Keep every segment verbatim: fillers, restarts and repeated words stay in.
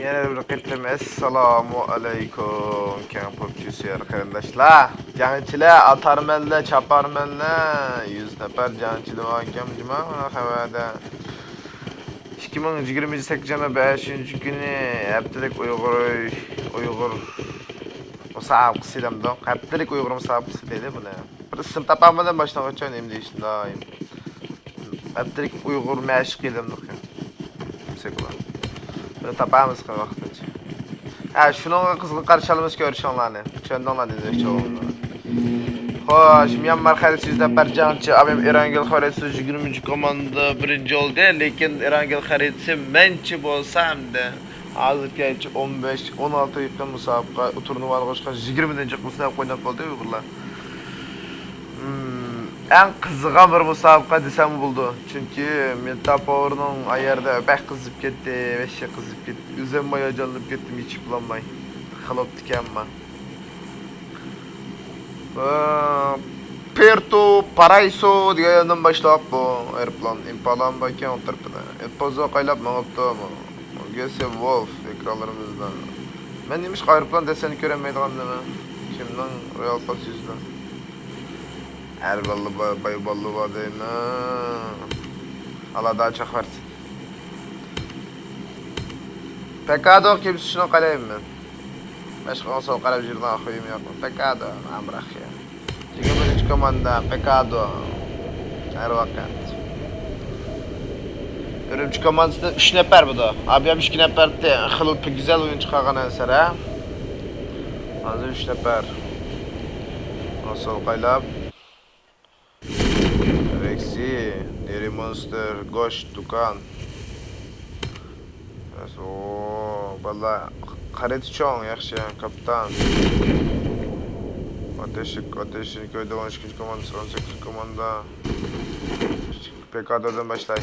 يەنە بىر قېتىم ئەسسالامۇ ئەلەيكۇم، كەڭ پوپچى سۆيەر قېرىنداشلار. جەڭچىلەر، ئاتارمەنلەر، چاپارمەنلەر، يۈز نەپەر جەڭچىلەر باركەن جۇما خەۋەردە. ئىككى مىڭ يىگىرمە سەككىزىنچى يىلنىڭ بەشىنچى كۈنى ھەپتىلىك ئۇيغۇر، ئۇيغۇر مۇسابىقىسى دەمدۇق. ھەپتىلىك ئۇيغۇر مۇسابىقىسى دەيدۇ بۇنى. بىر ئىسىم تاپالمىدىم باشلانغۇچە نېمە دېيىشنى دائىم. ھەپتىلىك ئۇيغۇر مەشىقى دەمدۇق. بىر تاپامىز قىل ۋاقتىنچە. ھە، شۇنىڭغا قىزغىن قارشى ئالىمىز كۆرۈشۈڭلارنى. چۈشەندىڭلار دېدى چوغۇم. خوش، ميانمار خەرىتىسى يۈز نەپەر جەڭچى، ئامىم ئېرانگۈل خەرىتىسى يىگىرمىنچى كوماندا بىرىنچى بولدى، لېكىن ئېرانگۈل خەرىتىسى مەنچە بولسا ئەمدى ھازىرغىچە ئون بەش، ئون ئالتە يېقىن مۇسابىقە تۇرنىۋا ئالغاچقا يىگىرمىدىنچى قىلسا ئويناپ بولدى ئۇيغۇرلار. ئەڭ قىزىغان بىر مۇسابىقە دېسەم بولىدۇ. چۈنكى مېتاپورنىڭ ئايەردە بەك قىزىپ كەتتى، ۋەھشىي قىزىپ كەتتى. ئۆزۈم ھاياجانلىنىپ كەتتىم، ھېچ ئۇخلىماي. خىلوپتىكەنمەن. پېرتو پارايسو دېگەن يەردىن باشلاپ بۇ ئايروپىلان ئىمپالام باركەن ئوڭ تەرىپىدە. ئېتپازو قايلاپ مېڭىپتۇ. گېسى ۋولف ئېكرانلىرىمىزدا. مەن نېمىشقا ئايروپىلان دېسەننى كۆرەلمەيدىغاندىمەن؟ كىمنىڭ رويال پاسى يۈزىدە؟ ئەر باللا بار، باي باللا بار دەيمەن. ئاللا چاق بەرسۇن. پېكادو كىمسى شۇنى قالايمەن. باشقا ئوڭسال قاراپ يۈرىدىغان خۇيۇم يوق. پېكادو، ئامراق يا. يىگىرمە بىرىنچى كوماندا، پېكادو. ھەر ۋاقىت. ئۈرۈمچى كوماندىسىدىن ئۈچ نەپەر بۇدا. ئابىيام ئىككى نەپەر. خېلى گۈزەل ئويۇن چىقارغان ئەنسەر، ھە؟ ھازىر ئۈچ نەپەر. ئوڭسال قايلاپ. رېكسى، نېرى مونستر، گوش، دۇكان. ئوو، بالىلار، خەرىتە چوڭ، ياخشى، كاپىتان. ئاتېشىك، ئاتېشىكنى كۆردى، ئون ئىككىنچى كوماندىسى، ئون سەككىزىنچى كوماندا. پېكادودىن باشلاي.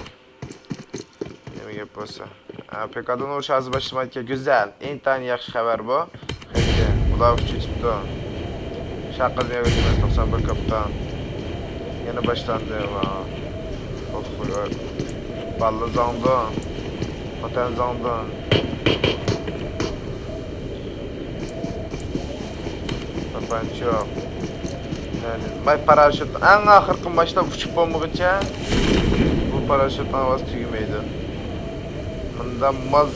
نېمە گەپ بولسا. ھە، پېكادونىڭ ئۇرۇشى ھازىر باشلىمايدىكەن. گۈزەل. ئىنتايىن ياخشى خەۋەر بۇ. خېتى. ئۇلار ئۇچۇپ چىقىپتۇ. شاقىر مېۋە توقسان بىر كاپىتان. يەنە باشلاندى. ۋا. ئوھ، ۋا. باللا زاڭدۇن. خوتەن زاڭدۇن. تاپانچا يوق. يەنى، ماي پاراشوت ئەڭ ئاخىرقى باشلاپ ئۇچۇپ بولمىغۇچە بۇ پاراشوتنىڭ ئاۋازى تۈگىمەيدۇ. مۇنداق ماز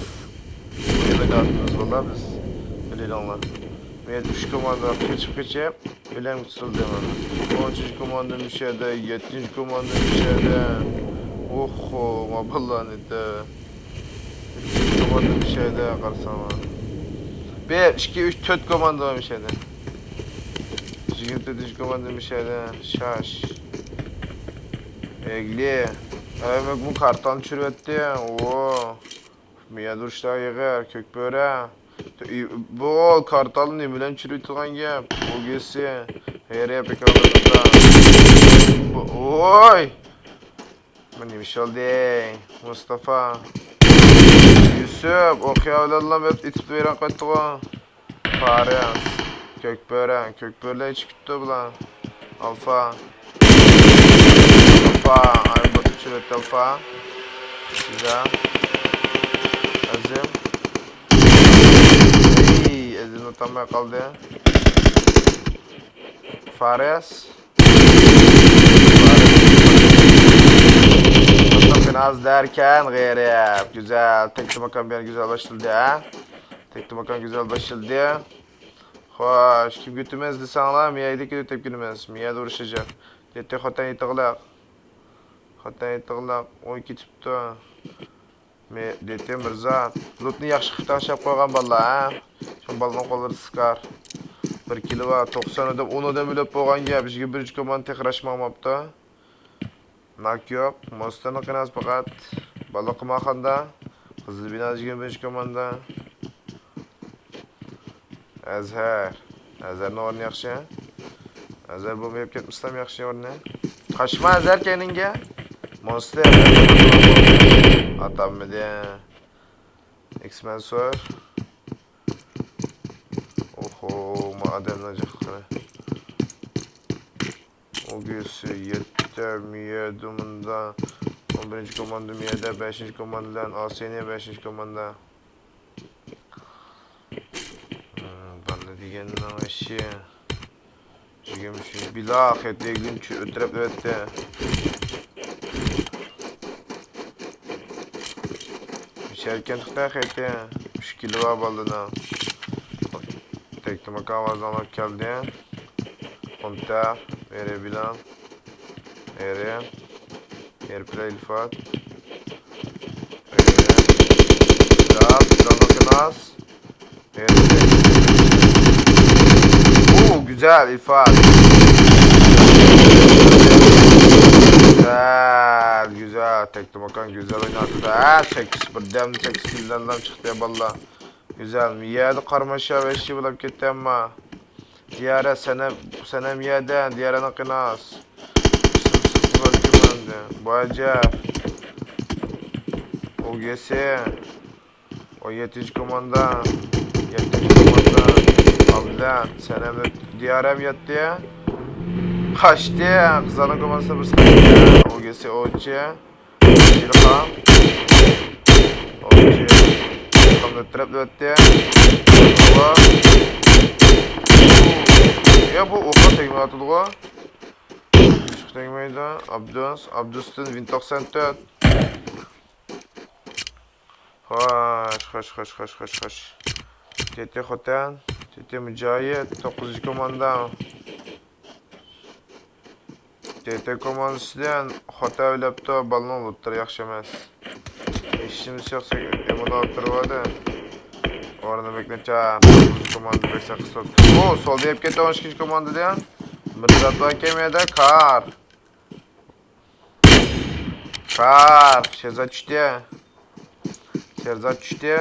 ئوينايدىغانمىز بالىلار بىز. بىلىۋېلىڭلار. مەن ئۈچ كوماندا قېچىپ قېچىپ ئۆلەمگە تۇتۇلدى مانا. ئون ئۈچىنچى كوماندا مۇشۇ يەردە، يەتتىنچى كوماندا مۇشۇ يەردە. ئوھو، ما بالىلارنى دە. كوماندا مۇشۇ يەردە قارىساڭلار. بىر، ئىككى، ئۈچ، تۆت كوماندا بار مۇشۇ يەردە. يىگىرمە تۆتىنچى كوماندا مۇشۇ يەردە. شاش. ئەگلى. ئەي، بۇ كارتانى چۈشۈرۈۋەتتى. ئوو. مىيادۇرۇشلار يېغىر، كۆك بۆرە. بۇ كارتاننى نېمە بىلەن چۈشۈرۈۋېتىدىغان گەپ؟ ئوگېسى. ھېرىيە بىكارلىقىدا. ۋوي! بۇ نېمە ئىش بولدى؟ مۇستافا. يۈسۈپ، ئوقيا بىلەنلا ئېتىپ ۋەيران قىلىۋەتتىغۇ. فارس. كۆك بۆرە. كۆك بۆرىلەر ئىچىپ كېتىپتۇ بۇلار. ئالفا. ئالفا. ئاي، بۇ ئۈچ رەت ئالفا. گۈزەل. ئەزىم. ئەي، ئەزىم ئۇتالماي قالدى. فارس. فارس. ئاز دەركەن غېرىب. گۈزەل. تەكلىماكان بىلەن گۈزەل باشلىدى، ھە؟ تەكلىماكان گۈزەل باشلىدى. خوش، كىم كۈتىمىز دېسەڭلار، مىيەدىكى تېپكىنىمىز. مىيەدە ئۇرۇشىجاق. دېتى خوتەن يېتىغلىق. خوتەن يېتىغلىق. ئوي كېتىپتۇ. مې-، دېتى مىرزا. لوتنى ياخشى قىلىپ تەڭشەپ قويغان بالىلار، ھە؟ شۇ بالىنىڭ قوللىرى سىكار. بىر كىلو بار، توقسان ئادەم، ئون ئادەم ئۆلۈپ بولغان گەپ. يىگىرمە بىرىنچى كوماندا تېخى راشماڭماپتۇ. ناك يوق، مونسترنىڭ قىناس پەقەت. بالا قىمارخانىدا، قىزىل بىنا يىگىرمە بىرىنچى كوماندا. ئەزھەر. ئەزھەرنىڭ ئورنى ياخشى. ئەزھەر بولمايپ كەتمىسىلا ياخشى ئورنى. قاچما ئەزھەر كەينىڭگە. مونستر. ئاتالمىدى. ئېكس مەنسۇر. ئوھو، ما ئادەمنىڭ جىقلىقىنى. ئوگېسى يەتتە، مىيەدە مۇندا. ئون بىرىنچى كوماندا مىيەدە، بەشىنچى كوماندا بىلەن ئاسىينى بەشىنچى كوماندا. دېگەننىڭ ئىشى. يىگىرمە ئۈچىنچى بىلا خېتى يىگىرمە ئۈچ ئۆترەپ ئۆتتى. ئۈچەركەن خىتاي خېتى. ئۈچ كىلو بار بالىنىڭ. تەكتىماكان ئاۋازىنى ئاڭلاپ كەلدى. قۇمتا، ئېرى بىلەن. ئېرى. ئېرى بىلەن ئىلفات. ئېرى. بىلال، بىلال ماكىناس. ئۇ، گۈزەل ئىلفات. گۈزەل، گۈزەل. تەكتىماكان گۈزەل ئويناپتۇ. ھە، سەككىز، بىردەم سەككىز كىلدىن چىقتى باللا. گۈزەل، يەردە قارماشا ۋەھشىي بولۇپ كەتتى ئەمما. دىيارە، سەنەم، سەنەم يەردە، دىيارەنىڭ قىناس. بۇ ئەجەب. ئوگېسى. ئون يەتتىنچى كوماندا. يەتتىنچى كوماندا. ئابلەت، سەنەم، دىيارەم يەتتى. قاچتى. قىزلارنىڭ كوماندىسىدا بىرسى قاچتى. ئوگېسى ئوچى. يىلقا. ئوچى. يىلقا مۆتتۈرەپ ئۆتتى. يا، بۇ ئوققا تەگمەيۋاتىدىغۇ. تەگمەيدۇ. ئابدۇس. ئابدۇستىن ۋىن توقسان تۆت. خوش، خوش، خوش. تېتى خوتەن، تېتى مۇجاھىد، توققۇزىنچى كوماندا. تېتى كوماندىسىدىن خوتەن ئۆلەپتۇ، بالىنىڭ لوتلىرى ياخشى ئەمەس. ھېچنېمىسى يوق، ئېمۇدا ئولتۇرۇۋالدى. ئورنى بەك ناچار، توققۇزىنچى كوماندا بەك سەققىس بوپتۇ. ئۇ، سولدا يەپ كەتتى، ئون ئىككىنچى كوماندىدىن. مىرزاتوۋا كەم يەردە، كار. كار، شېرزات چۈشتى. شېرزات چۈشتى.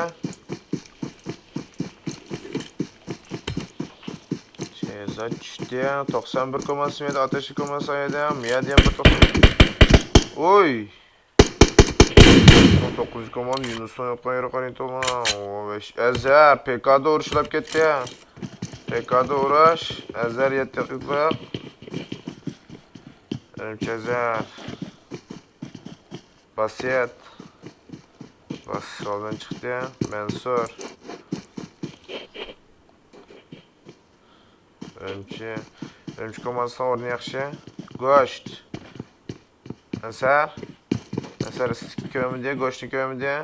شېرزات چۈشتى. توقسان بىر كوماندىسى مەيدە، ئاتەشلىك كوماندىسى ئايدى. مىيا دېگەن بىر توقسان. ئوي! توققۇزىنچى كوماندا يۇنۇسنىڭ يوققان يېرى قارىيتۇغان. ئەزەر، پېكادا ئۇرۇشلاپ كەتتى. پېكادا ئۇرۇش. ئەزەر يەتتە دەقىقىلىق. ئۈرۈمچى ئەزەر. باسىيەت. باس سولدىن چىقتى. مەنسۇر. ئۈرۈمچى. ئۈرۈمچى كوماندىسىنىڭ ئورنى ياخشى. گۆشت. ئەنسەر. ئەنسەر ئىسسىقنى كۆرمىدى، گۆشنى كۆرمىدى.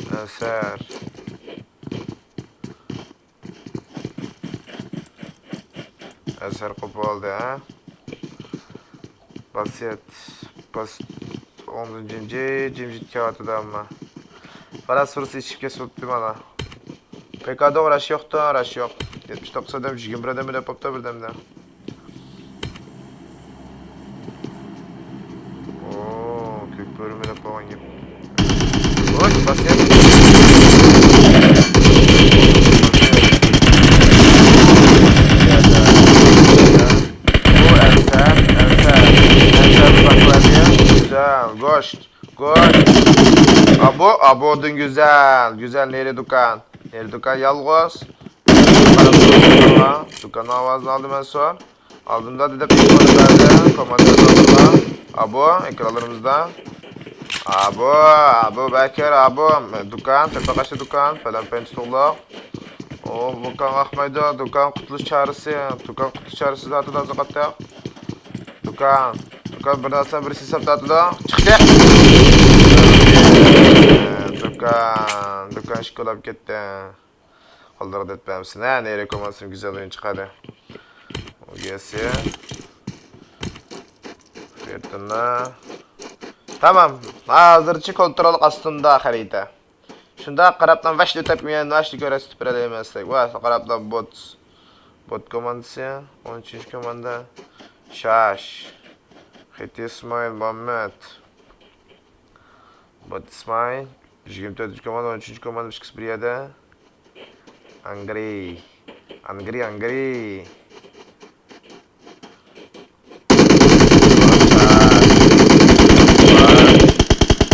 ئەنسەر. ئەنسەر قوپۇۋالدى، ھە؟ باسىيەت، باس-، ئوڭدىن جىمجىت، جىمجىت كېلىۋاتىدۇ ئەمما. بىراز سۇرۇسى ئىچىپ كەتسە بوپتۇ مانا. پېكادا راش يوقتۇ، راش يوق. يەتمىش توققۇز ئادەم، يىگىرمە بىر ئادەم ئۆلۈپ بوپتۇ بىردەمدە. ئوو، كۆك بۆرە مېلىپ بولغان گەپ. ۋاي، باسياپ. بۇ ئەنسەر، ئەنسەر. ئەنسەر بۇ باكلارنى. گۈزەل، گۆشت، گۆشت. ئابۇ، ئابۇدىن گۈزەل. گۈزەل، نېرى دۇكان؟ نېرى دۇكان يالغۇز. دۇكاننىڭ ئاۋازىنى ئالدىم مەن سور. ئالدىمدا دېدى، كوماندىر بەردى، كوماندىر ئالدىمدا. ئابۇ، ئېكرانلىرىمىزدا. ئابۇ، ئابۇ بەكىر، ئابۇ، دۇكان، تۆپە قاچا دۇكان، پەلەمپەينى تۇتۇقلۇق. ئۇ، دۇكان ئاقمايدۇ، دۇكان قۇتۇلۇش چارىسى، دۇكان قۇتۇلۇش چارىسى زاتى تازا قاتتىق. دۇكان، دۇكان بىر نەرسە بىرسى ھېساب تارتىدۇ. چىقتى. دۇكان، دۇكان ئىشىك ئۇلاپ كەتتى. قوللىرىغا دەپ بەرمىسۇن. ھە، نېرى كوماندىسىمۇ گۈزەل ئويۇن چىقاردى. ئوگېسى. فېرتىنا. تامام. ھازىرچە كونترول ئاستىمدا خەرىتە. شۇنداق قاراپلا ۋەشنى تېپىمەن، ۋەشنى كۆرسىتىپ بېرەلەيمەن سىلەرگە. ۋە قاراپلا بوت. بوت كوماندىسى. ئون ئۈچىنچى كوماندا. شاش. خېتى ئىسمائىل مۇھەممەد. بوت ئىسمائىل، يىگىرمە تۆتىنچى كوماندا، ئون ئۈچىنچى كوماندا، ئىككىسى بىر يەردە. ئانگرى. ئانگرى، ئانگرى.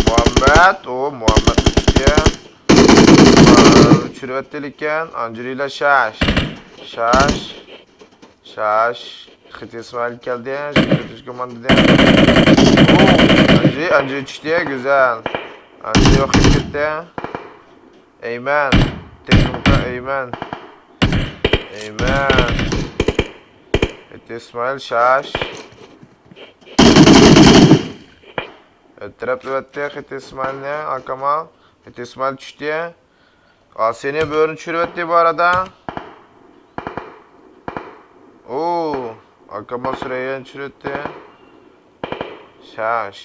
مۇھەممەد، ئۇ مۇھەممەد چۈشتى. چۈشۈرۈۋەتتى لېكىن، ئانجېلىنا شاش. شاش. شاش. خېتى ئىسمائىل كەلدى. شاش كوماندىدىن. ئۇ، ئەنجى، ئەنجى چۈشتى. گۈزەل. ئەمدى يوقىتىپ كەتتى. ئەيمەن. تېخنىكا ئەيمەن. ئەيمەن. ئىسمائىل شاش. ئۆلتۈرۈپ ئۆتتى خېتى ئىسمائىلنى، ئاكاما. خېتى ئىسمائىل چۈشتى. ئاسىينى بۆرىنى چۈشۈرۈۋەتتى بۇ ئارىدا. ئۇ، ئاكاما سۈرەييەنى چۈشۈرۈۋەتتى. شاش.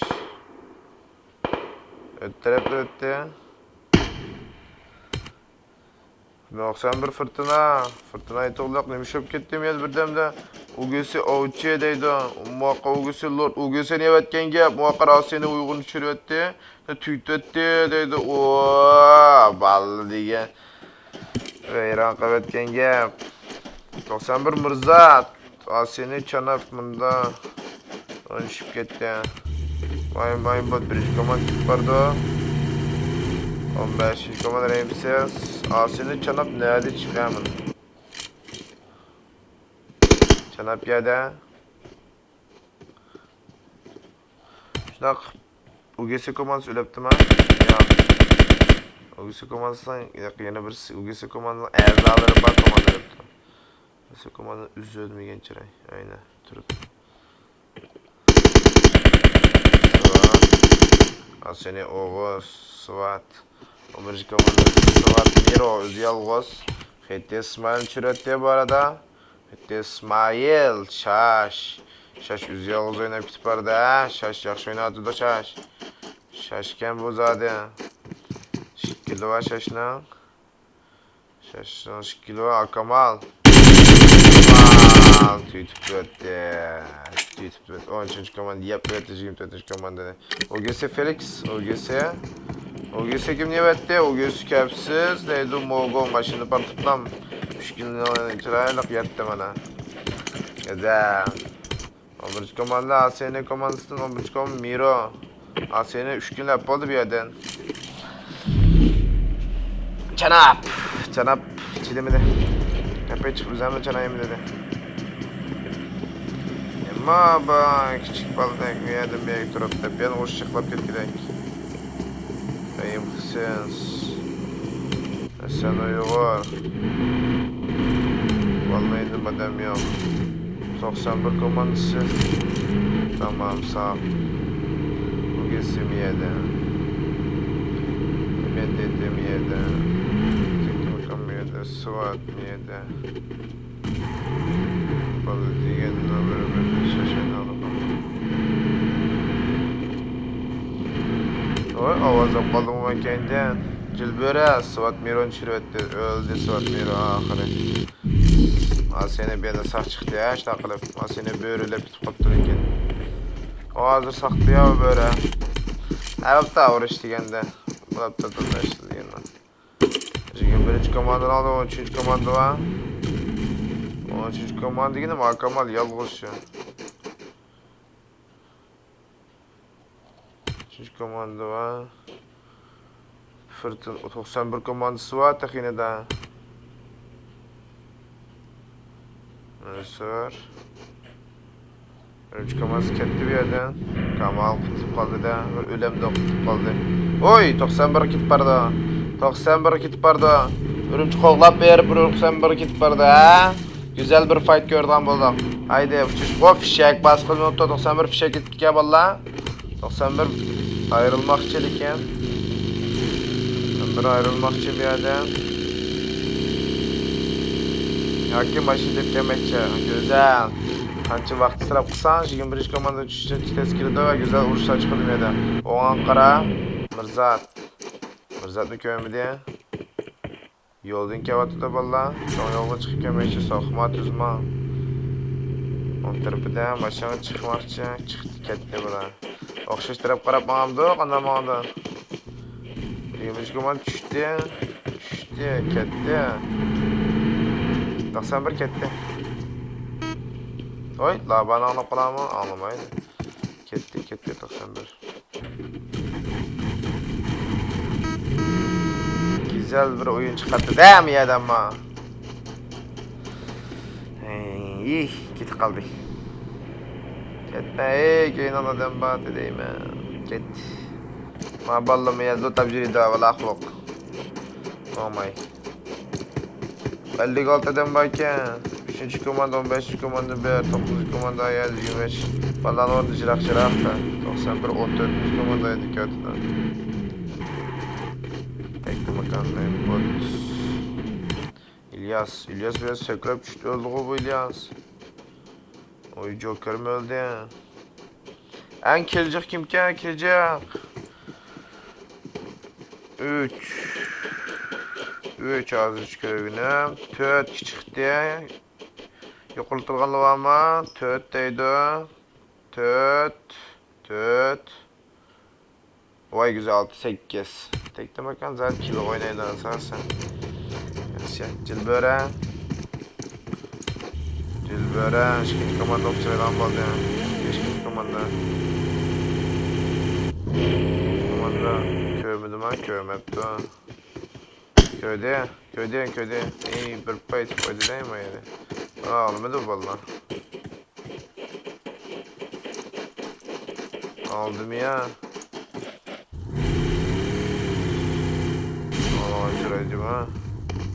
ئۆتتۈرۈپ ئۆتتى. توقسان بىر فىرتىنا. فىرتىنا يېتىقلىق نېمە ئىش بولۇپ كەتتى يەنە بىردەمدە؟ ئۇگىسى ئوۋچى دەيدۇ. مۇۋاققا ئۇگىسى لورد. ئۇگىسى نېمەتكەن گەپ؟ مۇۋاققا راسىينى ئۇيغۇرنى چۈشۈرۈۋەتتى. تۈگىتىۋەتتى دەيدۇ. ئۇ، باللا دېگەن. ۋەيران قىلىۋەتكەن گەپ. توقسان بىر مىرزا. ئاسىينى چاناپ مۇندا ئوينىشىپ كەتتى. مايمايبات بىرىنچى كوماندا كېتىپ بارىدۇ. ئون بەشىنچى كوماندا رەھىمسىز. ئاسىينى چاناپ نەدە چىقىمەن؟ چاناپ يەردە. شۇنداق. ئۇگېسى كوماندىسى ئۆلۈپتىما؟ ياق. ئۇگېسى كوماندىسىنىڭ يەنە بىرسى، ئۇگېسى كوماندىنىڭ ئەزالىرى بار كوماندا ئۆلۈپتۇ. ئۇگېسى كوماندىنى ئۆزى ئۆلمىگەن چىراي. ئەينە تۇرۇپ. سوۋات. ئاسىينى ئوغۇز، سوۋات. ئون بىرىنچى كوماندىسى سوۋات مىرو، ئۆزى يالغۇز. خېتى ئىسمائىل چۈشۈرۈۋەتتى بۇ ئارىدا. ئىسمائىل، شاش. شاش ئۆزى يالغۇز ئويناپ كېتىپ بارىدۇ، ھە؟ شاش ياخشى ئويناۋاتىدۇ، شاش. شاش ئىكەن بۇ زادى. ئىككى كىلو بار شاشنىڭ. شاشنىڭ ئىككى كىلو بار، ئاكامال. ئاكامال، تۈگىتىپ ئۆتتى. تۈگىتىپ ئۆتتى. ئون ئۈچىنچى كوماندا يەپ ئۆتتى، يىگىرمە تۆتىنچى كوماندىنى. ئۇگىسى فېلىكس، ئۇگىسى. ئۇگىسى كىم دېيىۋەتتى؟ ئۇگىسى كەپسىز دەيدۇ، موگو ماشىنا پارتلىتىپ. ئۈچ كىلونى چىرايلىق يەتتى مانا. گۈزەل. ئون بىرىنچى كوماندا، ئاسىينى كوماندىسىدىن ئون بىرىنچى كوماندا مىرو. ئاسىينى ئۈچ كىلو ئەپ بولدى بۇ يەردىن. چاناپ، چاناپ، چىدىمىدى. كەپەي چىقىپ ئۆزەمنى چانايمىدى. ئەمما بۇ كىچىك بالىدەك بۇ يەردىن بۇ يەرگە تۇرۇپ دەپ يەنە ئۇرۇش چىقلاپ كەتكۈدەك. رەھىم خۇسېن. ھەسەن ئۇيغۇر. ۋاللاھىدىن ئادەم يوق. توقسان بىر كوماندىسى. تامام، ساق. بۇگۈن سىمىيەدە. مەدەنىيەتتە مىيەدە. تېخنىكا مىيەدە. سوۋات مىيەدە. بالا دېگەن نومېرى بىر شاشاينى ئالىدۇ. ۋاي، ئاۋاز ئاپ قالدىمغۇ مەن كەينىدىن. جىلبۆرە، سوۋات مىرونى چۈشۈرۈۋەتتى. ئۆلدى سوۋات مىرو ئاخىرى. ھا، سېنى بىر يەردە ساق چىقتى ھە، شۇنداق قىلىپ. ھا، سېنى بۆرىلەپ كېتىپ قاپتۇ لېكىن. ئۇ ھازىر ساقتا يا بۆرە. ئەلۋەتتە، ئۇرۇش دېگەندە. بولۇپتۇ، دېگەندە. يىگىرمە بىرىنچى كوماندىنى ئالدى، ئون ئۈچىنچى كوماندا بار. ئون ئۈچىنچى كوماندا دېگىنىم ئاكامال يالغۇز شۇ. ئۈچىنچى كوماندا بار. فىرتىن توقسان بىر كوماندىسى بار تېخى يەنە. مەنسۇر. ئۈرۈمچى كوماندىسى كەتتى بۇ يەردىن. كامال قۇتۇلۇپ قالدى-دە. بىر ئۆلەمدۇ، قۇتۇلۇپ قالدى. ھوي، توقسان بىرگە كېتىپ بارىدۇ. توقسان بىرگە كېتىپ بارىدۇ. ئۈرۈمچى قوغلاپ بېرىپ، توقسان بىرگە كېتىپ بارىدۇ، ھە؟ گۈزەل بىر فايت كۆرىدىغان بولدۇق. ھايدى، ئۇچۇش. ۋو، فىشەك باس قىلماپتۇ. توقسان بىر فىشەك كېتىپتىكەن، باللا. توقسان بىر ئايرىلماقچى لېكىن. توقسان بىر ئايرىلماقچى بۇ يەردە. ياكى ماشىنا دەپ كەلمەكچى. گۈزەل. قانچە ۋاقىت ئىسراپ قىلساڭ، يىگىرمە بىرىنچى كوماندا چۈشۈشتىن تېز كېلىدۇ ۋە گۈزەل ئۇرۇش ئاچقىلى بېرىدۇ. ئوڭغا قارا، مىرزات. مىرزاتنى كۆرمىدى. يولدىن كېلىۋاتىدۇ باللا. چوڭ يولغا چىقىپ كەلمەكچى، سوقما تۈزماڭ. ئوڭ تەرىپىدە ماشىنا چىقماقچى. چىقتى، كەتتى بۇلار. ئوخشاش تەرەپ قاراپ ماڭامدۇ؟ قانداق ماڭىدۇ؟ يىگىرمە ئۈچ كوماندا چۈشتى. چۈشتى، كەتتى. توقسان بىر كەتتى. ھوي، لابانى ئاڭلاپ قالامۇ؟ ئاڭلىمايدۇ. كەتتى، كەتتى، توقسان بىر. گۈزەل بىر ئويۇن چىقارتتى دە، مىيەدەمما. ھەي، كېتىپ قالدى. كەتمە، ھەي، كەينىڭدە ئادەم بار دەيمەن. كەت. ما بالىلىرىم يەنە دوتاپ يۈرىدۇ، ۋالاقلىق. بولماي. ئەللىك ئالتە ئادەم باركەن. ئۈچىنچى كوماندا، ئون بەشىنچى كوماندا بىر، توققۇزىنچى كوماندا يەنە يىگىرمە ئۈچ. بالىلارنىڭ ئورنى يىراق-يىراق. توقسان بىر، ئون تۆتىنچى كوماندا يەنە كەتتى. تەكتىماكان مەيبۇت. ئىلياس، ئىلياس بىلەن سۆكرەپ چۈشتى، ئۆلدىغۇ بۇ ئىلياس. ئوي، جوكېرمۇ ئۆلدى. ئەڭ كېلىجەك كىمكەن، كېلىجەك؟ ئۈچ. ئۈچ ھازىرچە كۆرگىنىم. تۆت چىقتى. يۇقىرى تۇرغانلار بارمۇ؟ تۆت دەيدۇ. تۆت، تۆت. ۋاي، گۈزەل، ئالتە، سەككىز. تەكتىماكان زادى كىلىغا ئوينايدۇ ئاساسەن. ياخشى، جىلبۆرە. جىلبۆرە، ئىككىنچى كوماندا ئوخشايدىغان بولدى. ئىككىنچى كوماندا. كوماندا كۆرمىدىما؟ كۆرمەپتۇ. كۆردى، كۆردى، كۆردى. ئەي، بىر پاي تۇتۇپ قويدى دەيمەن يەنە. ئالمىدى بالىلار. ئالدىم يا. ئالغان چىراي جۇما.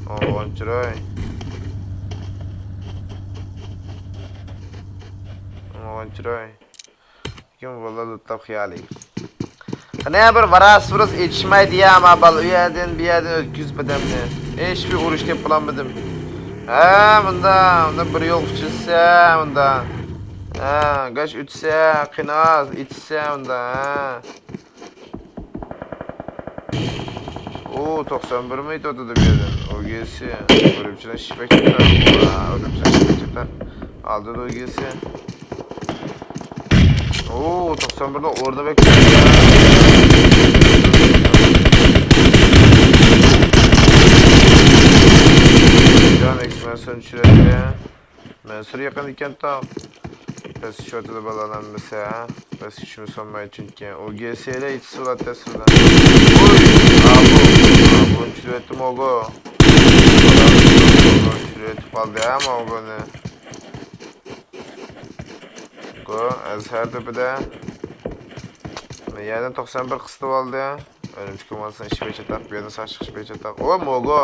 ئالغان چىراي. ئالغان چىراي. لېكىن بالىلار لوتلاپ خىيالى. قېنى بىر ۋاراس-ۋۇرۇس ئېتىشمايدۇ يا، ما بالا ئۇ يەردىن، بۇ يەردىن ئۆتكۈزۈپ ئادەمنى. ھېچبىر ئۇرۇش دەپ بولالمىدىم. ھە، مۇندا، مۇندا بىر يول ئۇچرىسا، مۇندا. ھە، گاش ئۆتسە، قېنى ئاز ئېتىشسە، مۇندا، ھە. ئۇ، توقسان بىر مۇ ئېتىۋاتىدۇ بۇ يەردىن؟ ئو گې سى. ئۈرۈمچىدە شىپەك چاتاق. ئۈرۈمچىدە شىپەك چاتاق. ئالدىدا ئو گې سى. ئۇ، توقسان بىرنىڭ ئورنى بەك جان ئېكسپانسىيون چۈشۈرەتتى. مەنسۇر يېقىن ئىكەن تاق. پەس چۈشۈۋاتىدۇ بالىلار ھەممىسى، ھە؟ پەس چۈشمىسە بولماي چۈنكى. ئۇ گې سى ئىلە ئېتىسى بولاتتى ئەسلىدە. ئۇي! ئابۇ! ئابۇنى چۈشۈرۈۋەتتى موگو. چۈشۈرۈۋېتىپ قالدى، ھە، موگونى. گو، ئەزھەر تۆپىدە. يەنە توقسان بىر قىستىۋالدى. ئۈرۈمچى كوماندىسىنىڭ ئىشى بەك چاتاق، بۇ يەردە ساقچىلىق ئىشى بەك چاتاق. ئو، موگو!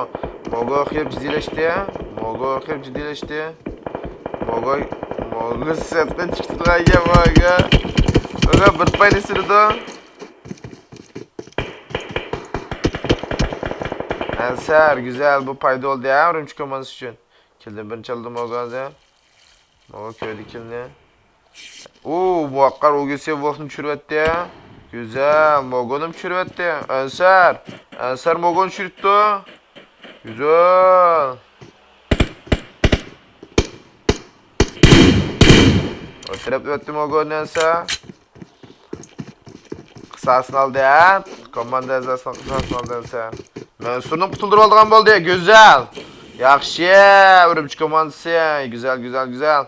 موگو خېلى جىددىيلەشتى. موگو خېلى جىددىيلەشتى. موگو سەتقە چىقتى ئەگەر موگو. موگو بىر پاينى سۈرىدۇ. ئەنسەر، گۈزەل، بۇ پايدا بولدى ھە، ئۈرۈمچى كوماندىسى ئۈچۈن. كىلدىن بىرىنچى ئالدى موگو ھازىر. موگو كۆردى كىلنى. ئۇ، مۇۋەققەر ئوگېسى ۋولفنى چۈشۈرۈۋەتتى. گۈزەل، موگونىمۇ چۈشۈرۈۋەتتى. ئەنسەر، ئەنسەر موگونى چۈشۈرۈپتۇ. گۈزەل. ئۆلتۈرۈپ ئۆتتى موگونى ئەنسەر. قىساسىنى ئالدى، ھە؟ كوماندا ئەزاسىنىڭ قىساسىنى ئالدى ئەنسەر. مەنسۇرنى قۇتۇلدۇرۇۋالىدىغان بولدى. گۈزەل. ياخشى. ئۈرۈمچى كوماندىسى. گۈزەل، گۈزەل، گۈزەل.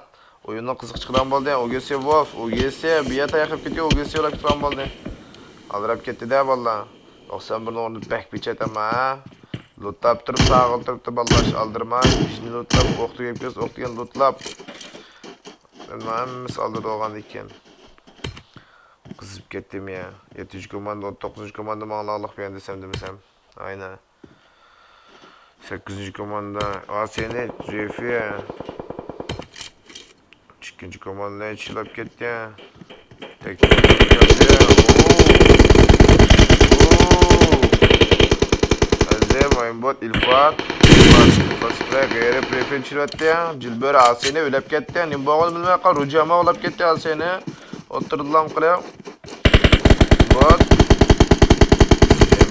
ئويۇننىڭ قىزىقى چىقىدىغان بولدى. ئوگېسى ۋولف، ئوگېسى بۇ يەر تاياق يەپ كېتىپ، ئوگېسى ئۇلاپ كېتىدىغان بولدى. ئالدىراپ كەتتى-دە بالىلار. توقسان بىرنىڭ ئورنى بەك بىچەت ئەمما، ھە؟ لوتلاپ تۇرۇپ، ساغىل تۇرۇپتۇ بالىلار، ئالدىرىماي. بىزنى لوتلاپ، ئوق تۈگەپ كەتسە، ئوق دېگەن لوتلاپ. ھەممىسى ئالدىدا بولغاندىكىن. قىزىپ كەتتىم يا. يەتتىنچى كوماندا، ئون توققۇزىنچى كوماندا ماڭلاڭلىق بىلەن دېسەم دېمىسەم. ئاينا. سەككىزىنچى كوماندا، ئاسىينى، جېفى. ئىككىنچى كوماندا چىلاپ كەتتى. تەكتىك كەلدى. ئەزىم، ئايمبوت، ئىلفات. ئىلفات، ئىلفات سىپرەي، غېرىب، رېفىن چىلىۋەتتى. جىلبۆرە ئاسىينى ئۆلەپ كەتتى. نېمە بولغىنىنى بىلمەي قال. روجاما ئۇلاپ كەتتى ئاسىينى. ئوتتۇرىدىلا قىلىپ. بوت.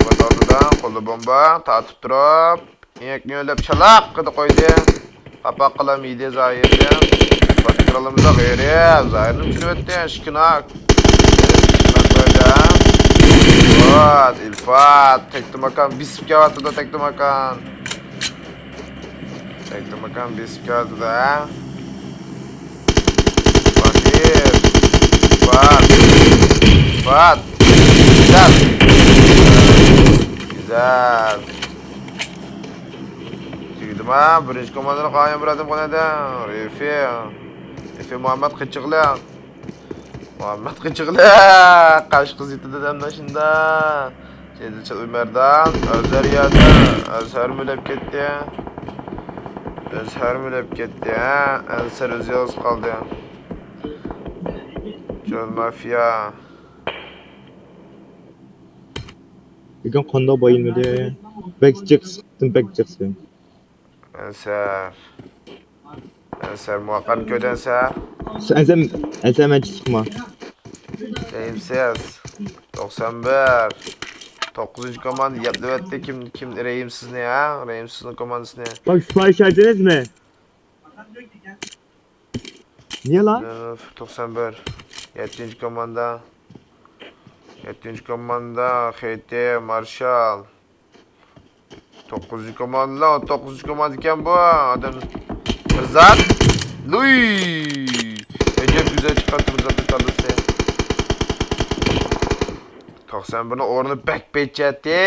بوت ئالدىدا، قولدا بومبا، تارتىپ تۇرۇپ. ئېنىقنى ئۆلۈپ چالاق قىلىپ قويدى. قاپاق قىلام يېدى زاھىرنى. باتكىرالىمىزدا غېرىب. زاھىرنى چۈشۈرۈۋەتتى. ئىككى ناك. بوت، ئىلفات. تەكتىماكان بېسىپ كېلىۋاتىدۇ، تەكتىماكان. تەكتىماكان بېسىپ كېلىۋاتىدۇ، ھە؟ باتىر. بات. بات. گۈزەل. گۈزەل. تۈگىدىما؟ بىرىنچى كوماندىنى قالغان بىر ئادەم قالدى. رېفى. رېفى مۇھەممەد قېچىقلىق. مۇھەممەد قىچىقلى قاش قىز يېتىدۇ دەمدە شۇندا. سېدىلچى ئۆمەردان، ئەزھەر يەردە، ئەزھەرمۇ ئۆلۈپ كەتتى. ئەزھەرمۇ ئۆلۈپ كەتتى، ھە؟ ئەنسەر ئۆزى يالغۇز قالدى. جون مافىيا. لېكىن قانداق بايىلمىدى؟ بەك جىق سىقتىم، بەك جىق سىقتىم. ئەنسەر. ئەنسەر، مۇۋەپپەقىيەتنى كۆردى ئەنسەر. ئەنسەر، ئەنسەر مەن چىقما. رەھىمسىز. توقسان بىر. توققۇزىنچى كوماندا يەپلىۋەتتى. كىم، كىم رەھىمسىزنى، ھە؟ رەھىمسىزنىڭ كوماندىسىنى. باش، سىپايى شايدىنىزمۇ؟ نېمە؟ توقسان بىر. يەتتىنچى كوماندا. يەتتىنچى كوماندا، خېتى، مارشال. توققۇزىنچى كوماندا، توققۇزىنچى كوماندا ئىكەن بۇ. ئادەم بىر زات. لۇي! ئەجەب گۈزەل چىقارتتى بىر زاتنى تاللىسى. توقسان بىرنىڭ ئورنى بەك بەچچەتتى.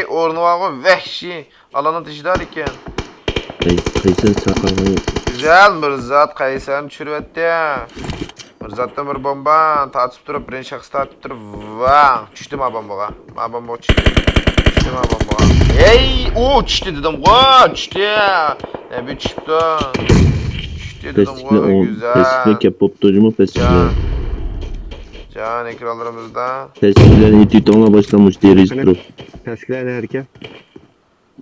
ئورنى بارغۇ، ۋەھشىي. ئالاننىڭ تېشىدا ئىكەن. قەي-، قەيسەر چاقىرغان يوق. گۈزەل، مىرزات قەيسەرنى چۈشۈرۈۋەتتى. مىرزاتتىن بىر بومبا تارتىپ تۇرۇپ، بىرىنچى شەخس تارتىپ تۇرۇپ، ۋاڭ! چۈشتى ما بومبىغا. ما بومبىغا چۈشتى. چۈشتى ما بومبىغا. ھەي! ئۇ چۈشتى دېدىمغۇ! چۈشتى! نەبى چۈشۈپتۇ. چۈشتى دېدىمغۇ، پەسلىكنى ئوڭ-، گۈزەل. پەسلىكنى كەپ بوپتۇ جۇمۇ، پەسلىكنى. جان. جان، ئېكرانلىرىمىزدا. پەسلىكلەرنى يېتىۋېتىڭلار باشلاممۇش دېرىزە تۇرۇپ. پەسلىكلەر نەدىكەن؟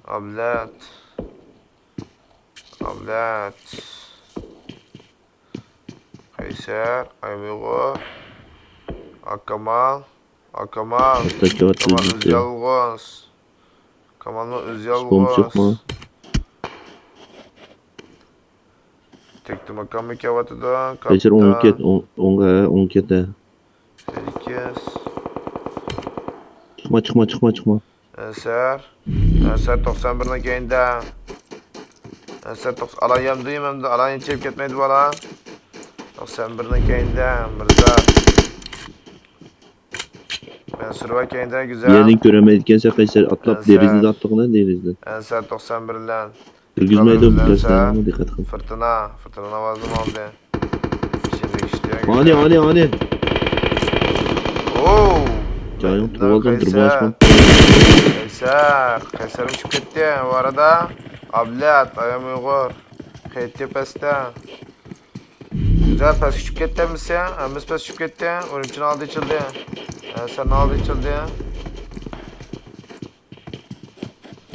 ئابلەت. ئابلەت. قەيسەر، ئايمۇيغۇر. ئاكامال. ئاكامال. ئاكامال ئۆزى يالغۇز. كامالمۇ ئۆزى يالغۇز. تەكتىماكانمۇ كېلىۋاتىدۇ. قەيسەر، ئوڭغا كەت، ئوڭ-، ئوڭغا، ھە، ئوڭغا كەت، ھە. سەككىز. چىقما، چىقما، چىقما، چىقما. ئەنسەر. ئەنسەر توقسان بىرنىڭ كەينىدە. ئەنسەر توقسان، ئالان يەمدى، يەمدى، ئالان يېتىپ كەتمەيدۇ بالا. توقسان بىرنىڭ كەينىدە، مىرزا. مەنسۇر بار كەينىدە، گۈزەل. يەردىن كۆرەلمەيدىكەنسەن، قەيسەر، ئاتلاپ، ئەنسەر. دېرىزىدىن ئاتلىغىنا، دېرىزىدىن. ئەنسەر توقسان بىر بىلەن. كىرگۈزمەيدۇ، بىلسەڭمۇ دىققەت قىل. فىرتىنا، فىرتىنا ئاۋازىنى ئالدى. ئانى، ئانى، ئانى. ئوو! جايىڭ تۇرۇۋالدىم، قەيسەر. قەيسەر، قەيسەر ئۇچۇپ كەتتى. بۇ ئارىدا ئابلەت، ئايام ئۇيغۇر. قېيىتتى پەستە. گۈزەل پەس چۈشۈپ كەتتى ھەممىسى. ھەممىسى پەس چۈشۈپ كەتتى. ئۈرۈمچىنىڭ ئالدى ئېچىلدى. ئەنسەرنىڭ ئالدى ئېچىلدى.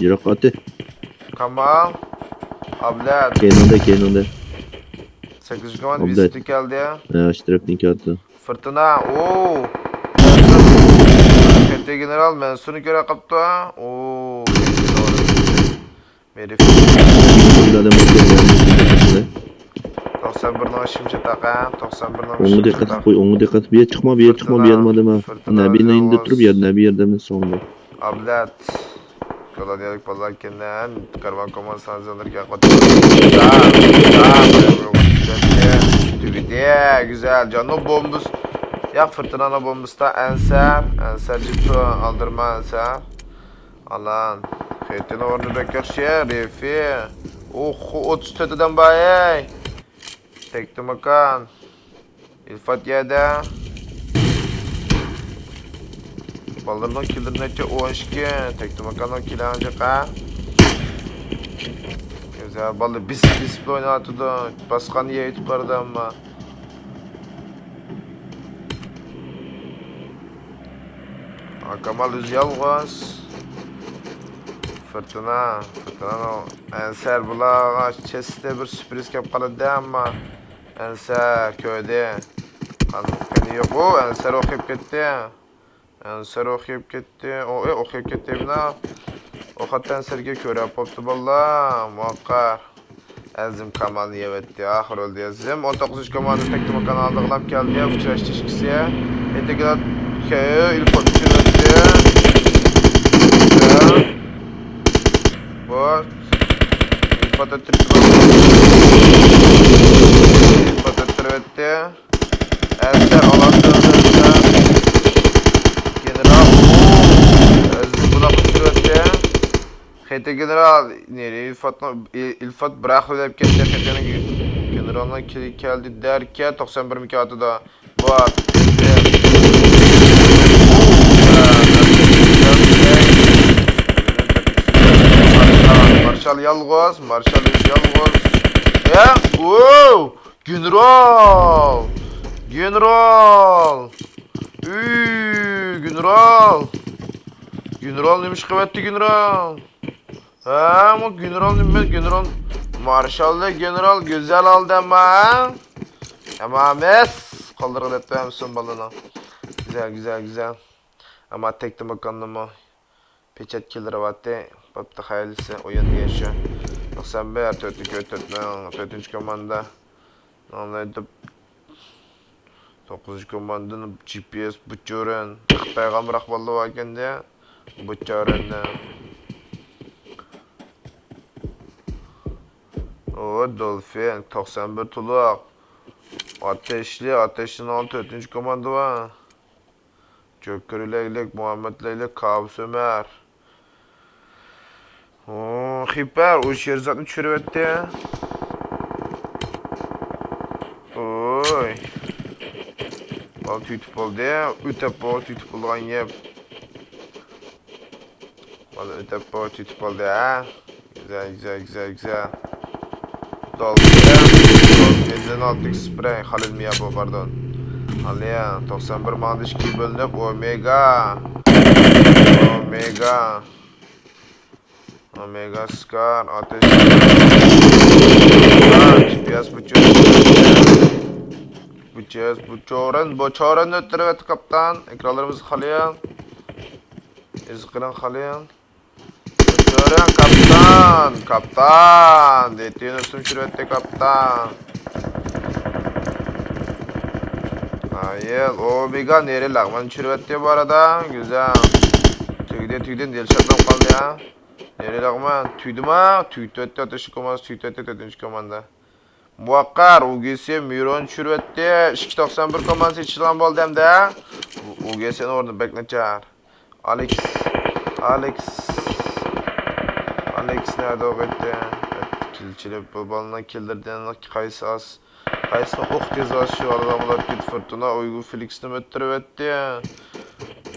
يىراق ئاتى. كامال. ئابلەت. كەينىڭدە، كەينىڭدە. سەككىزىنچى كامال ئابلەت. ۋىزىتى كەلدى. ھە، ئاشۇ تەرەپتىن كەلدى. فىرتىنا. ئوو. كەتتى گېنېرال. مەنسۇرنى كۆرە قاپتۇ. ئوو. مېرىف. توقسان بىرنىڭ شىمچە تاقا، توقسان بىرنىڭ ئوڭغا دىققەت قىلىپ قوي، ئوڭغا دىققەت. بۇ يەر چىقما، بۇ يەر چىقما، بۇ يەر نېمە دېمە. نەبىنىڭ يېنىدا تۇرۇپ، يەر نەبى يەردە ئەمەس، سوڭدا. ئابلەت. كولونىيەلىك بالىلار ئىكەنلەر، كارۋان كوماندىسىنىڭ ئەزالىرىغا قاتنىشىپ. تۈگىدى، گۈزەل. جاننىڭ بومبىسى. ياق، فىرتىنانىڭ بومبىسىدا ئەنسەر، ئەنسەر جىتۇ، ئالدىرىما ئەنسەر. ئالان. خېتىنىڭ ئورنى بەك ياخشى، رېفى. ئوخ، ئوتتۇز تۆت ئادەم بار، ھەي. تەكتىماكان. ئىلفات يەردە. بالىلارنىڭ كىللىرى نەچچە؟ ئون ئىككى. تەكتىماكاننىڭ كىللى ئانچە قا. گۈزەل، بالىلار بېسىپ، بېسىپ ئويناۋاتىدۇ. باسقاندا يەيتىپ بارىدۇ ئەمما. كامال ئۆزى يالغۇز. فىرتىنا، فىرتىنانىڭ ئەنسەر بۇلارغا چېستى بىر سۈرپرىز كەپ قالىدۇ ئەمما. ئەنسەر كۆردى. قان-، قېنى يوق. ئۇ ئەنسەر ئوخياپ كەتتى. ئەنسەر ئوخياپ كەتتى. ئۇ، ئى، ئوخياپ كەتتى بىنا. ئوخاتتا ئەنسەرگە كۆرە بوپتۇ باللا. مۇۋەپپەق. ئەزىم كامالنى يەۋەتتى. ئاخىر ئۆلدى ئەزىم. ئون توققۇزىنچى كوماندا تەكتىماكان ئالدىغا كەلدى. ئۇچراشتى ئىككىسى. ئېتىكىدە كەيو ئىلفات ئۇچۇرۇۋەتتى. بۇ ئىلفات ئۆتتۈرۈپ. ئىلفات ئۆتتۈرۈۋەتتى. ئەسكەر ئالاتتى. گېنېرال. ئەزىم بۇلاققا چۈشۈرۈۋەتتى. خېتى گېنېرال. نېرى ئىلفاتنىڭ، ئىلفات بىراق ئۆلۈپ كەتتى. خېتىنىڭ گېنېرالنىڭ كېلى كەلدى دەركە توقسان بىر مىكى ئاتىدا. بار. يالغۇز، مارشال ئۆزى يالغۇز. يا، ۋوو! گېنېرال! گېنېرال! ئۈي، گېنېرال! گېنېرال نېمە ئىش قىلىۋەتتى، گېنېرال؟ ھە، بۇ گېنېرال نېمە، گېنېرال؟ مارشالدەك گېنېرال، گۈزەل ئالدى ئەمما، ھە؟ ئەمما ئەمەس، قالدۇرغىلى ئەپتۇ ھەممىسىنى بالىنىڭ. گۈزەل، گۈزەل، گۈزەل. ئەمما تەكتى ماكاننىمۇ پېچەت كېلىۋاتتى. بوپتۇ، خەيرلىسى، ئويۇن دېگەن شۇ. توقسان بىر، تۆتتىن كۆپ، تۆت مىڭ، تۆتىنچى كوماندا. نالايدىپ. توققۇزىنچى كوماندىنىڭ جى پى ئېس بوچۇرۇن. خىتايغا ئامراق بالىلار باركەندە. بوچۇرۇننى. ئۇ دولفىن، توقسان بىر تولۇق. ئاتەشلى، ئاتەشلىنىڭ تۆتىنچى كوماندا بار. جوكېر لەگلىك، مۇھەممەد لەگلىك، كابۇس ئۆمەر. ئۇ، خىپەر، ئۇ شېرزاتنى چۈشۈرۈۋەتتى. ئوي. بالا تۈگىتىپ بولدى. ئۆتەپ بولغان تۈگىتىپ بولىدىغان گەپ. بالا ئۆتەپ بولغان تۈگىتىپ بولدى، ھە؟ گۈزەل، گۈزەل، گۈزەل، گۈزەل. دولفىن. دولفىندىن ئالتە ئىكس سپرەي، خالىل مىيا بۇ، پاردون. ئالىيا، توقسان بىر ماڭدى ئىككىگە بۆلۈنۈپ، ئومېگا. ئومېگا. ئومېگا سكار، ئاتەش. جى پى ئېس بوچۇرۇن. بوچۇرۇن، بوچۇرۇن ئۆتتۈرۈۋەتتى كاپىتان. ئېكرانلىرىمىز خالىيان. ئىزقىرىڭ خالىيان. ئۆتتۈرۈڭ كاپىتان، كاپىتان. دېتىنۇسنى چۈشۈرۈۋەتتى كاپىتان. ئايىل، ئومېگا نېرى لەغمەن چۈشۈرۈۋەتتى بۇ ئارىدا. گۈزەل. تۈگدى، تۈگدى، دىلشاتلام قالدى يا. نېرى لەغمەن، تۈگدىما؟ تۈگىتىۋەتتى، ئاتۇشلۇق كوماندىسى تۈگىتىۋەتتى، تۆتىنچى كوماندا. مۇۋەققەر، ئۇگېسى مىرون چۈشۈرۈۋەتتى. ئىككى توقسان بىر كوماندىسى چىلغان بولدى ئەمدى. ئۇگېسىنىڭ ئورنى بەك ناچار. ئالېكس، ئالېكس، ئالېكس نەدە ئوق ئەتتى؟ كىلچىلىپ بۇ بالىنىڭ كىللىرىدىن قايسى ئاز؟ قايسىنىڭ ئوق تېزى ئاشۇ ئالىدىغان بولۇپ كېتىپ، فورتۇنا ئۇيغۇر فېلىكسنى ئۆتتۈرۈۋەتتى.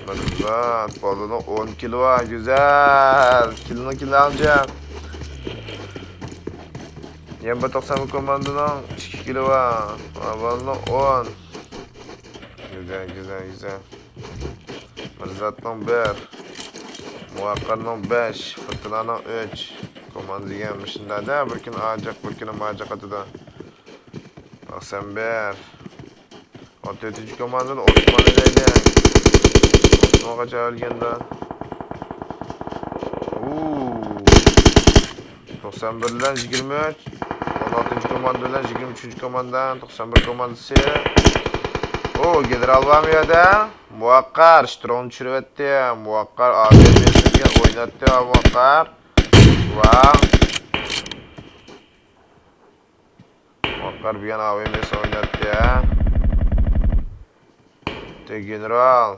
بىر زات، بالىنىڭ ئون كىلو بار، گۈزەل. كىلونىڭ كىلو ئالجاق. يەنە بىر توقسان بىر كوماندىنىڭ ئىككى كىلو بار. بالىنىڭ ئون. گۈزەل، گۈزەل، گۈزەل. مىرزاتنىڭ بىر، مۇۋەققەرنىڭ بەش، فورتۇنانىڭ ئۈچ. كوماندا دېگەن مۇشۇنداق-دە، بىر كۈنى ئاجاق، بىر كۈنى ماجاق ئاتىدۇ. توقسان بىر. ئون تۆتىنچى كوماندىنى ئوسمان ئىلەيلى. ئوسمانغا چاۋ ئۆلگەندە. ئۇ. توقسان بىر بىلەن يىگىرمە ئۈچ. ئون ئالتىنچى كوماندا بىلەن يىگىرمە ئۈچىنچى كوماندا. توقسان بىر كوماندىسى. ئۇ، گېنېرال بارمۇ يەردە؟ مۇۋەققەر، شتۇرمنى چۈشۈرۈۋەتتى. مۇۋەققەر، ئا ۋې ئېم ئېسنى ئويناتتى، مۇۋەققەر. ۋاڭ. مۇۋەققەر بۈگۈن ئا ۋې ئېم ئېسنى ئويناتتى، ھە؟ تى گېنېرال.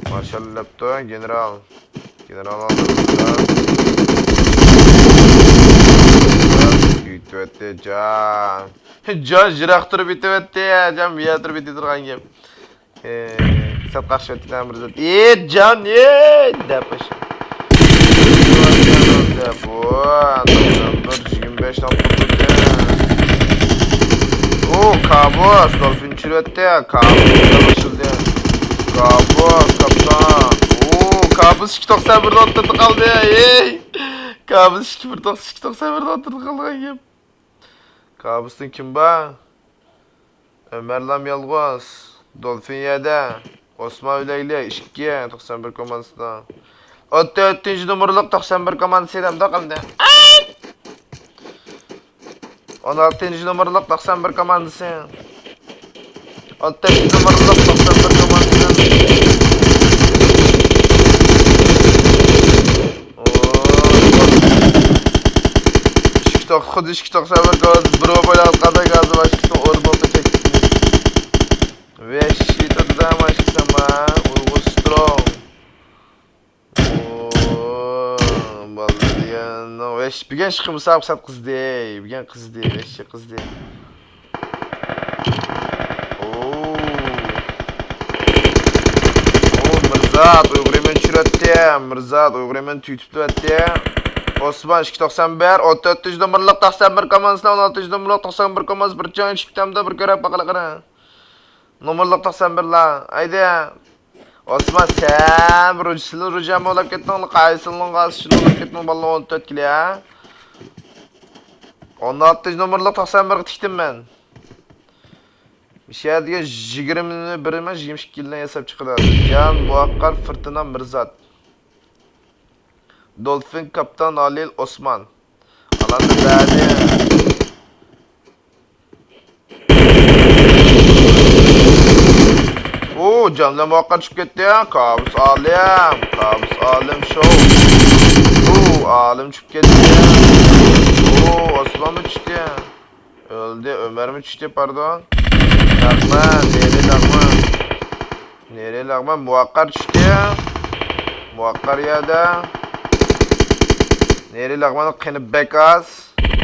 مارشال دەپتۇ، گېنېرال. گېنېرال ئالدىمىزدا. يېتىۋەتتى، جان. جان يىراق تۇرۇپ يېتىۋەتتى، جان بۇ يەر تۇرۇپ يېتىدىغان گەپ. ئى، سەت قارشى ئۆتتى، بىر زات. ئى، جان، ئى، دەپ ئاشۇ. دەپ، ئۇ، توقسان بىر، يىگىرمە بەش نوقتا تۇردى. ئۇ، كابۇس، دولفىن چۈشۈرۈۋەتتى. كابۇس قوشۇلدى. كابۇس، كاپىتان. ئۇ، كابۇس ئىككى توقسان بىر نوقتا قالدى. ئى، كابۇس ئىككى بىر توقسان، ئىككى توقسان بىر نوقتا قالغان گەپ. كابۇستىن كىم بار؟ ئۆمەرلام يالغۇز. دولفىن يەردە. ئوسمان ئۆلەيلى، ئىككى، توقسان بىر كوماندىسىدا. ئون تۆتىنچى نومۇرلۇق توقسان بىر كوماندىسى دەمدۇق ئەمدى. ئون ئالتىنچى نومۇرلۇق توقسان بىر كوماندىسى. ئون تۆتىنچى نومۇرلۇق توقسان بىر كوماندىسى. ئىككى توق-، خۇددى ئىككى توقسان بىر كوماندىسى بىر بويلاۋاتقاندەك ھازىر باشقىسىنىڭ ئورنىدا تەكلىپ. ۋەھشىي تۇتىدۇ ماشىنىسىما، ئۇيغۇر سترونگ. ئوو، بالىلار دېگەن، ۋەھشىي، بۈگۈن ئىشقىلىپ مۇسابىقە قىزدى، بۈگۈن قىزدى، ۋەھشىي قىزدى. ئوو. ئوو، مىرزات، ئۇيغۇر يېمىنى چۈشۈرۈۋەتتى، مىرزات، ئۇيغۇر يېمىنى تۈگىتىپ تۇرۇۋەتتى. ئوسمان ئىككى توقسان بىر، ئون تۆتىنچى نومۇرلۇق توقسان بىر كوماندىسىدا، ئون ئالتىنچى نومۇرلۇق توقسان بىر كوماندىسى بىر جان چىقتىمدا بىر كۆرۈپ باقىلى قېنى. نومۇرلۇق توقسان بىرلار. ھەيدە. ئوسمان، سەن بىرىنچىسىنى رۇجامى ئويلاپ كەتتىڭ، قايسىنىڭغا شۇنى ئويلاپ كەتتىڭ، بالىلار ئون تۆت كىلو، ھە؟ ئون ئالتىنچى نومۇرلۇق توقسان بىرگە تىكتىم مەن. مىشە دېگەن يىگىرمە بىرمۇ، يىگىرمە ئىككى يىلدىن ھېساب چىقىدۇ. جان مۇۋەققەر، فىرتىنا مىرزات. دولفىن كاپىتان ئالىل ئوسمان. ئالاندا بەدى. ئۇ، جانلىق مۇۋەققەر چۈشۈپ كەتتى. كابۇس ئالىم، كابۇس ئالىم شو. ئۇ، ئالىم چۈشۈپ كەتتى. ئۇ، ئوسمانمۇ چۈشتى. ئۆلدى، ئۆمەرمۇ چۈشتى، پاردون. لەغمەن، نېرى لەغمەن. نېرى لەغمەن، مۇۋەققەر چۈشتى. مۇۋەققەر يەردە. نېرى لەغمەننىڭ قېنى بەك ئاز.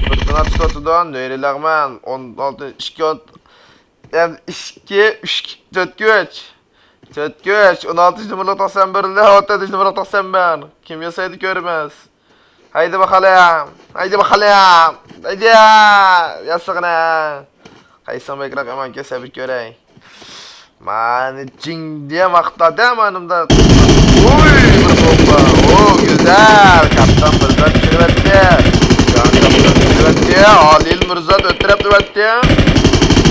فىرتىنا تۇتۇۋاتىدۇ. نېرى لەغمەن، ئون ئالتە، ئىككى، ئون، ئىككى، ئۈچ، تۆت كۈچ. تۆت كۈچ، ئون ئالتىنچى نومۇرلۇق توقسان بىر، ئون تۆتىنچى نومۇرلۇق توقسان بىر. كىم ياسايدۇ كۆرىمىز. ھەيدە باقالىم، ھەيدە باقالىم، ھەيدە! ياسىغىنە. قايسىڭ بەكرەك ئامانكەن، سەبىر كۆرەي. مانا جىڭدىيە ماختادا مانىمدا. ئۇي، بىر بومبا. ئو، گۈزەل. كاپىتان مىرزات چۈشۈرۈۋەتتى. جان كاپىتان چۈشۈرۈۋەتتى. ئالىل مىرزات ئۆتتۈرۈپ تۇرۇۋەتتى.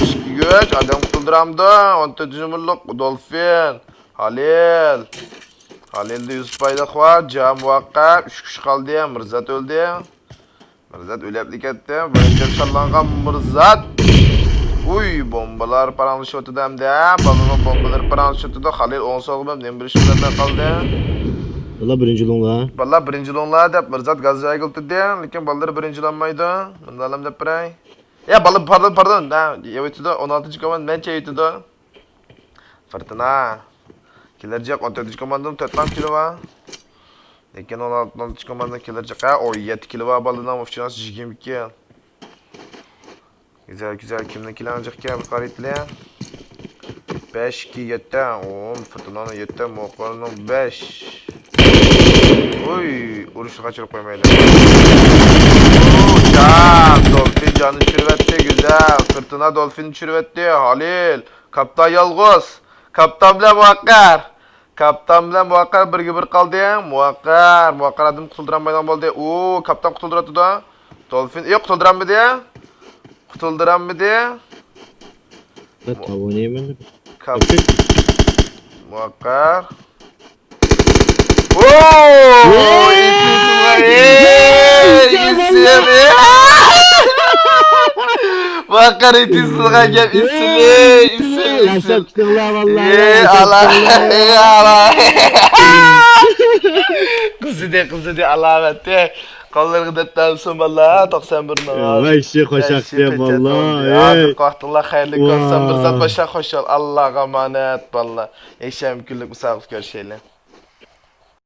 ئىككى كۈچ، ئادەم قۇتۇلدۇرامدۇ. ئون تۆتىنچى نومۇرلۇق دولفىن. ھالىل. ھالىلدا يۈسۈپ بايلىق بار، جان مۇۋەققەر، ئۈچ كىشى قالدى، مىرزات ئۆلدى. مىرزات ئۆلۈپلا كەتتى. بىرىنچى شاللانغان مىرزات. ئۇي، بومبىلار پاراڭلىشىۋاتىدۇ ئەمدى. بالىنىڭ بومبىلىرى پاراڭلىشىۋاتىدۇ. خالىل ئوڭ سولغا مېنىڭ بىر ئىشىم بىلەن قالدى. بالىلار بىرىنچى بولۇڭلار. بالىلار بىرىنچى بولۇڭلار دەپ مىرزات گاز جايغا ئولتۇردى. لېكىن بالىلار بىرىنچى بولالمايدۇ. مۇنداقلام دەپ بېرەي. يا بالا، پاردون، پاردون. ھە، يەۋېتىدۇ، ئون ئالتىنچى كوماندا مەن چېۋىتىدۇ. فىرتىنا. كېلەر جىق، ئون تۆتىنچى كوماندىنىڭ تۆت دانە كىلى بار. لېكىن ئون ئالتىنچى كوماندىنىڭ كېلەر جىق، ھە، ئون يەتتە كىلى بار بالىنىڭ، ئۇچۇراسى يىگىرمە ئىككى. گۈزەل، گۈزەل، كىمنىڭ كىلى جىق ئىكەن، بىر قارىيتلى. بەش، ئىككى، يەتتە. ئۇ، فىرتىنانىڭ يەتتە، مۇۋەققەرنىڭ بەش. ئۇي، ئۇرۇشنى قاچۇرۇپ قويمايلى. ئۇ، جان، دولفىن جاننى چۈشۈرۈۋەتتى، گۈزەل. فىرتىنا دولفىننى چۈشۈرۈۋەتتى، ھالىل. كاپتان يالغۇز. كاپتان بىلەن مۇۋەققەر. كاپتان بىلەن مۇۋەققەر بىرگە بىر قالدى. مۇۋەققەر، مۇۋەققەر ئادەم قۇتۇلدۇرالمايدىغان بولدى. ئۇ، كاپتان قۇتۇلدۇرۇۋاتىدۇ. دولفىن، يوق، قۇتۇلدۇرالمىدى. قۇتۇلدۇرالمىدى. بەك تاۋۇنىمەن. كاپ-، مۇۋەققەر. ۋوو! ۋوي! ئېيتىسىزغا، ئېي، ئېيتىسىز، ئېي! ۋاقار ئېيتىسىزغا گەپ ئېيتسىلى، ئېيتسىلى، ئېيتسىلى. ئېي، ئالا، ئېي، ئالا. قىزىدى، قىزىدى، ئالامەتتى. قوللىرىغا دەپ بەرسۇن، باللا، توقسان بىر نومۇر. ۋاي، ئىشى خوش ئەخسى، باللا. ھازىرقى ۋاقتىڭلار خەيرلىك بولسۇن، بىر زات باشا خوشال، ئاللاغا ئامانەت، باللا. يەكشەنبە كۈنلۈك مۇسابىقە كۆرۈشەيلى.